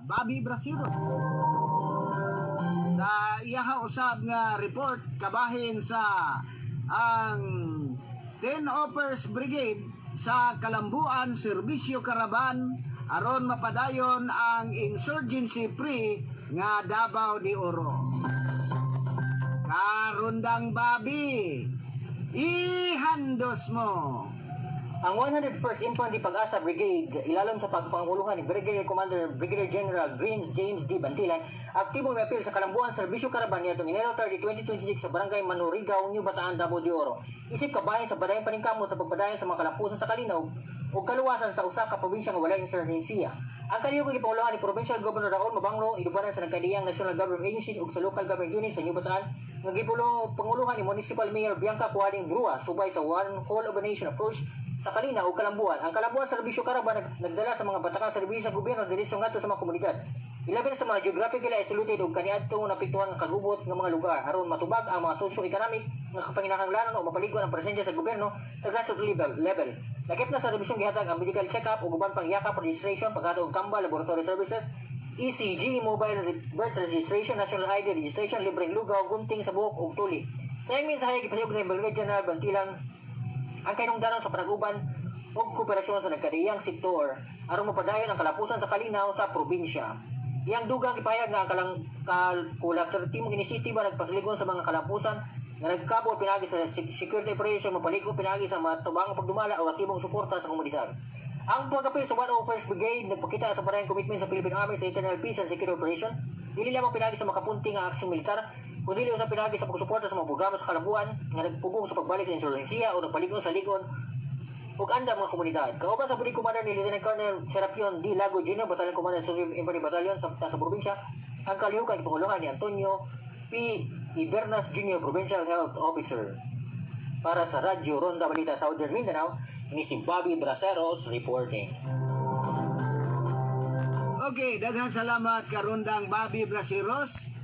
Bobby Braceros. Sa iyaha usab nga report kabahin sa ang 10 Offers Brigade sa Kalambuan Serbisyo Karaban aron mapadayon ang insurgency free nga Davao de Oro. Karundang Bobby, ihandos mo. Ang 101st Infantry Pag-asa Brigade, ilalom sa pagpanguluhan ni Brigadier Commander Brigadier General Vince James D. Bantilan, aktibo miapil sa Kalambuan Serbisyo Karaban niadtong Enero 30, 2026 sa Barangay Manurigao, New Bataan, Davao de Oro. Isip kabahin sa badayang paningkamot sa pagpadayon sa mga kalampusan sa kalinaw ug kaluwasan sa usa ka probinsya nga walay insurgensiya. Ang kalihok gipanguluhan ni Provincial Governor Raul Mabanglo, inubanan sa nagkaidiyang National Government Agency ug sa local government unit sa New Bataan nga gipanguluhan ni Municipal Mayor Bianca Cuading Brua, subay sa one whole of a nation approach sa kalinaw ug kalambuan. Ang Kalambuan Serbisyo Karaban nagdala sa mga batakang serbisyo sa gobyerno diretso ngadto sa mga komunidad, ilabi na sa mga geographically isolated ug kaniadtong naapektuhan nga kagubot nga mga lugar, aron matubag ang mga socio-economic nga kapanginahanglanon o mapaligon ang presensya sa gobyerno sa grassroots level. Lakip na sa serbisyong gihatag ang medical check-up ug uban pang yakap registration, paghatag og tambal, laboratory services, ECG, mobile birth registration, national ID registration, libreng lugaw, gunting sa buhok ug tuli. Sa iyang mensahe, gipasayog ni Brigadier General Bantilan ang kahinungdanon sa panag-uban ug kooperasyon sa nagkadaiyang sektor aron mapadayon ang kalapusan sa kalinaw sa probinsya. Iyang dugang ipahayag nga ang kalang kolaboratibong inisyatiba nagpasaligon sa mga kalampusan nga nagkabol pinagi sa security operation mapalig-on pinagi sa matubang pagdumala o aktibong suporta sa komunidad. Ang pagapil sa 101st Brigade nagpakita sa parehong commitment sa Philippine Army sa internal peace and security operation, dili lamang pinagi sa makapunti nga aksyon militar, kundi sa pinagi sa pagsuporta sa mga programa sa kalambuan nga nagpugong sa pagbalik sa insurgensiya o nagpalig-on sa ligon ug andam mga komunidad. Kauban sa Brigade Commander ni Lieutenant Colonel Serapion D. Lago Jr., Battalion Commander sa Infantry Battalion sa probinsya, ang kalihukan gipanguluhan ni Antonio P. Ibernas Jr., Provincial Health Officer. Para sa Radyo Ronda Balita Southern Mindanao, ni si Bobby Braceros reporting. Okay, daghang salamat, Karundang Bobby Braceros.